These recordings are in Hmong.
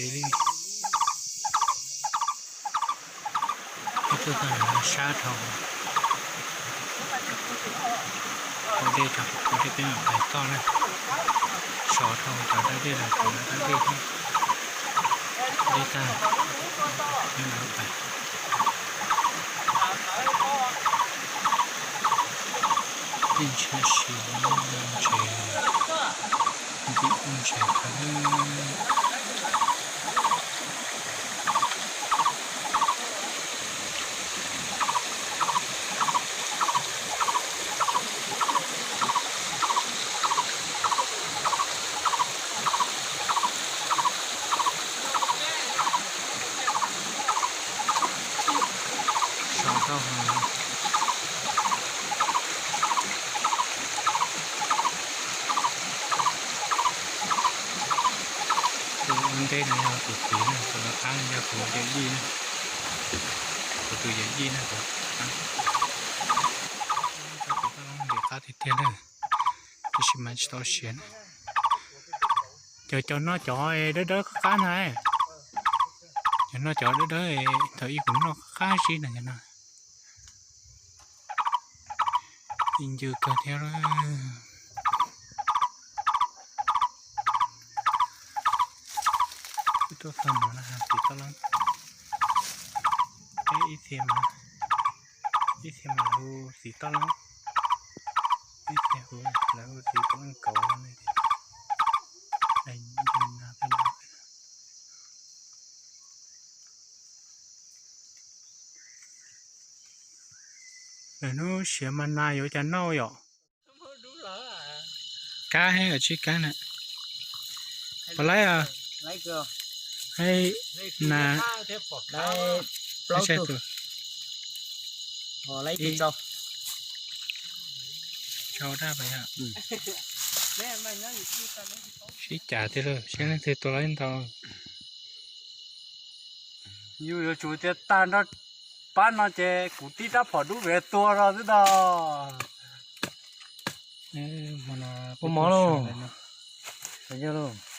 Peb tuaj txog no sab dhau, hauv dej, hauv dej peb mam pais toj na. Sov dhau cov dab dej los cov dab dej thiab. Dej tag, peb mam pais. Tej ntshav si, ntshe ntim ntses qhov. Sov tau heev. Tus ua ntej no yog tus txiv na, tus lawv qab no yog tus yawm yij na. Kuv tus yawm yij na, tus qab. Tus toj loob ntim qab tiag tiag na, tiam sis mas tsis tau siav na. Cov, cov no cov dawb dawb qab qab na. Cov no cov dawb dawb thaum ub kuv noj qab zib na cov no. Ti ncw kawg thiab. Tuaj txog no na, txiv toj loob. Peb ib txhia mas, ib txhia mas hu txiv toj loob, ib txhia hu, lawv hu txiv toj loob kauv no ne. Lawv hnub siav mas nas yuav cas noj yom? Kab thiab, tsib kab na. Puas laib? Nas, plaub tug. Tsau daj pas yog. Sib cav tiag lauj, sib leej twg tua laib ntau. Yus yuav tsum tias tag nrho pab no ces kuv tib rab phom dub vem tua no xwb no. Ua mov lauj.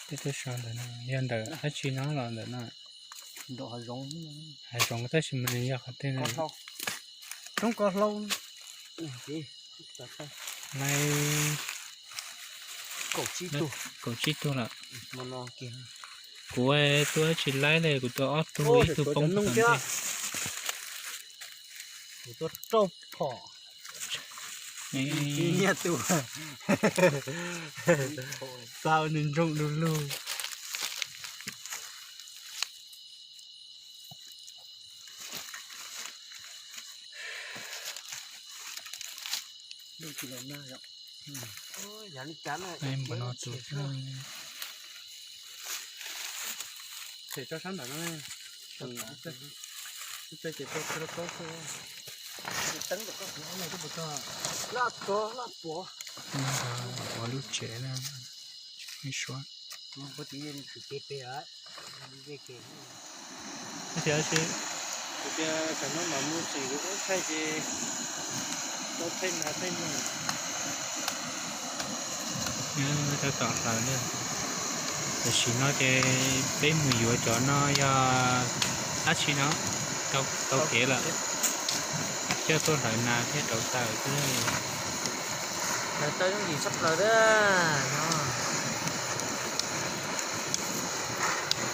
Tej tuaj so ntawm no yog ntawm dab tsi no los ntawm no. Hav zoov tab sis mas nws yog qhov twg no. Roob ko hlau. Laib kaum tsib tug lawm. Kuv tua tsis laib li, kuv tua ob tug, ib tug poob ntej. Kuv tua rau phom. Nyiaj tus. Txav nws ntsoog du lug. Npam no tus them tso sab ntawm no, ib txoj ces tua txhua lub kaub xwb. Laj txog laj puav. Ua lub tsev na, tsis pheej suab. Tias tam no mam mus tseem yuav ua thaij ces tau thaij nas thaij noog. Tab tom hlawv na. Tam sim no ces peb mus yuav cov no yog dab tsi no, tau kev lawm, coj tuaj hlawv nas thiab rauv taws xwb. Hlawv taws yooj yim tshaj plaws na.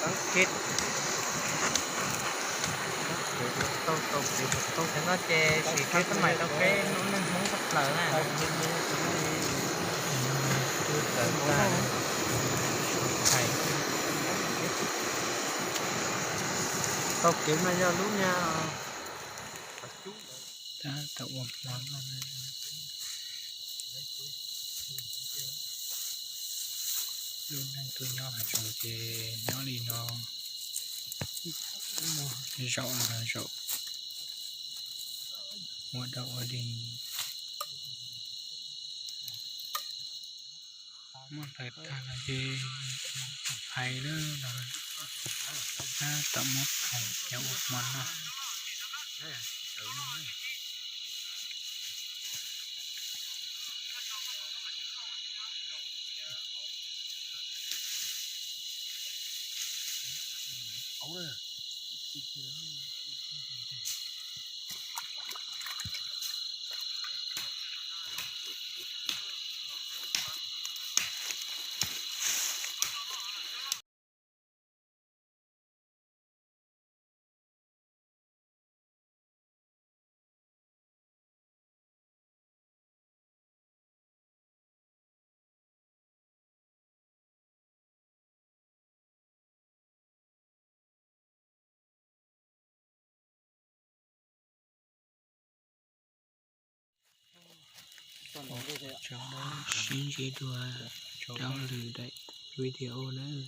Tau kev, tau kev, tau kev no ces sim khawb teeb meem rau peb lub neej Hmoob tshaj plaws na. Tau kev mas yog lub niag tab tom ua hmo no. Lub neej tuaj nyob hav zoov ces nyob li no, zaum los zaum, ua dog ua dig. Muab hlawv tag los ces phais lawm los tab tom muab phais cov ua hmo noj. Tsoom mloog, sib ntsib dua rau lwm daim video nawb.